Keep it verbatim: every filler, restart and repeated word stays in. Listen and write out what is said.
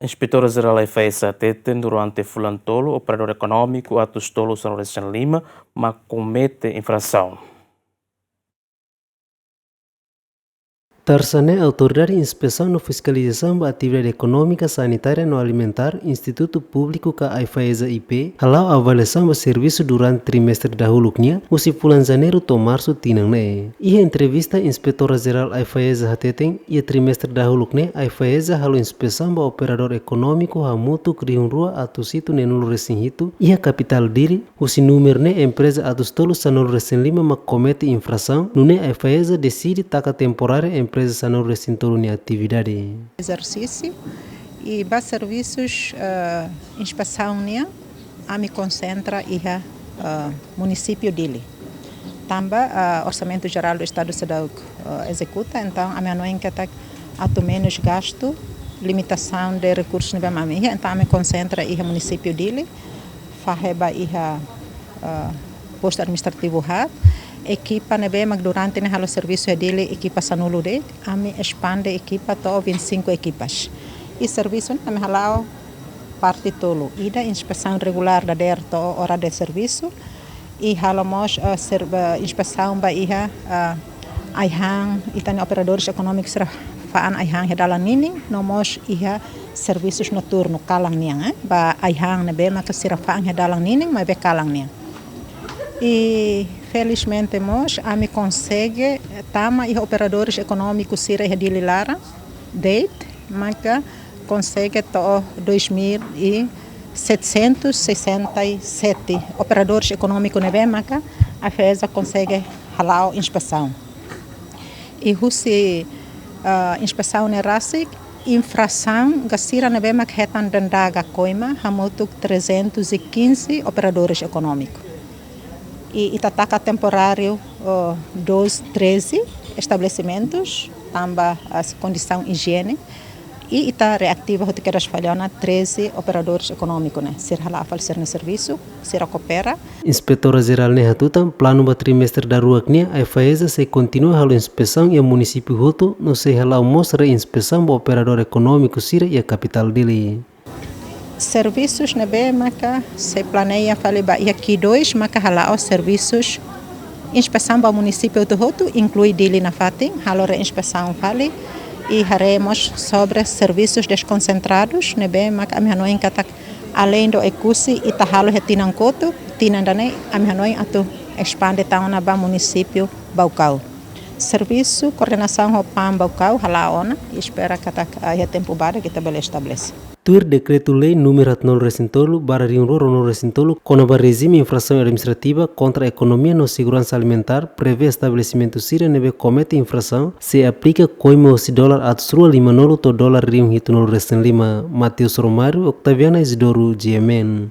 Inspetora Jerál AIFAESA hateten durante fulan tolu operadór ekonómiku atus tolu sanulu resin lima mak komete infrasaun. Tarsane'e Autoridade Inspesaun no Fiskalizasaun ba Atividade Ekonómika, Sanitária no Alimentár, Institutu Públiku ka AIFAESA I P, hala'o avaliasaun ba servisu durante trimestre dahuluk nian, husi fulan Janeiru to'o Marsu tinan ne'e. Iha entrevista, Inspetora Jerál AIFAESA hateten, iha trimestre dahuluk ne'e, AIFAESA halo inspesaun ba operadór ekonómiku hamutuk rihun rua atus hitu neenulu resin hitu, iha kapitál Dili, husi númeru ne'e empreza atus tolu sanulu resin lima mak komete infrasaun, nune'e AIFAESA deside taka temporáriu empreza sanulu resin tolu nia atividade. Ezersísiu i ba servisus, eh, inspesaun nian, ami konsentra iha, eh, munisípiu Dili. Tanba, eh, Orsamentu Jerál do Estadu seidauk, eh, ezekuta, entaun ami hanoin katak atu menus gastu, limitasaun de rekursus ne'ebé mak ami iha, entaun ami konsentra iha munisípiu Dili, fahe ba iha, eh, postu administrativu haat. Ekipa ne'ebé mak durante ne'e halo servisu iha Dili, ekipa sanulu de'it, ami espande ekipa to'o vinte e cinco ekipas. I servisu ne'e ami hala'o parte tolu. Ida, inspesaun regulár dadeer to'o oras de servisu. I halo mós, eh, ser-, eh, inspesaun ba iha, eh, ai-han, ita-nia operadores ekonómikus sira fa'an ai-han iha dalan ninin, no mós iha servisus noturnu kalan nian, eh, ba ai-han ne'ebé maka sira fa'an iha dalan ninin, maibé kalan nian. I felizmente mós, ami konsege tama iha operadores ekonómikus sira iha Dili laran de'it, maka konsege to'o dois mil e setecentos e sessenta e sete operadores ekonómikus ne'ebé maka AIFAESA konsege hala'o inspesaun. I husi, ah, inspesaun ne'e rasik, infrasaun ka sira ne'ebé mak hetan dendaga koima, hamutuk trezentos e quinze operadores ekonómikus. I ita taka temporáriu, oh, doze, treze estabelesimentus, tanba, ah, kondisaun ijiene. I ita reativa hotu kedas fali ona treze operadores ekonómikus ne'e. Sira hala'o fali sira-nia servisu, sira koopera. Inspetora Jerál ne'e hatutan, planu ba trimestre daruak nian, AIFAESA sei kontinua halo inspesaun iha munisípiu hotu, no sei hala'o mós reinspesaun ba operadór ekonómiku sira iha kapitál Dili. Servisus ne'ebé maka sei planeia fali ba iha Q dois maka hala'o servisus inspesaun ba munisípiu hotu-hotu, inklui Dili nafatin, halo reinspesaun fali, i haree mós sobre servisus deskonsentradus ne'ebé maka ami hanoin katak aleinde Oekusi ita halo iha tinan kotuk, tinan ida-ne'e ami hanoin atu espande tan ona ba munisípiu Baucau. Servisu koordenasaun ho PAM Baucau hala'o ona, i espera katak, ah, iha tempu badak ita bele estabelese. Tuir Dekretu-Lei númeru haatnulu resin tolu barra rihun rua ruanulu resin tolu, kona-ba rejime infrasaun administrativa kontra ekonomia no seguransa alimentár, prevee estabelesimentu sira ne'ebé komete infrasaun sei aplika koima husi dolar atus rua limanulu to'o dolar rihun hitunulu resin lima. Mateus Romário, Octaviana Isidoro, G M N.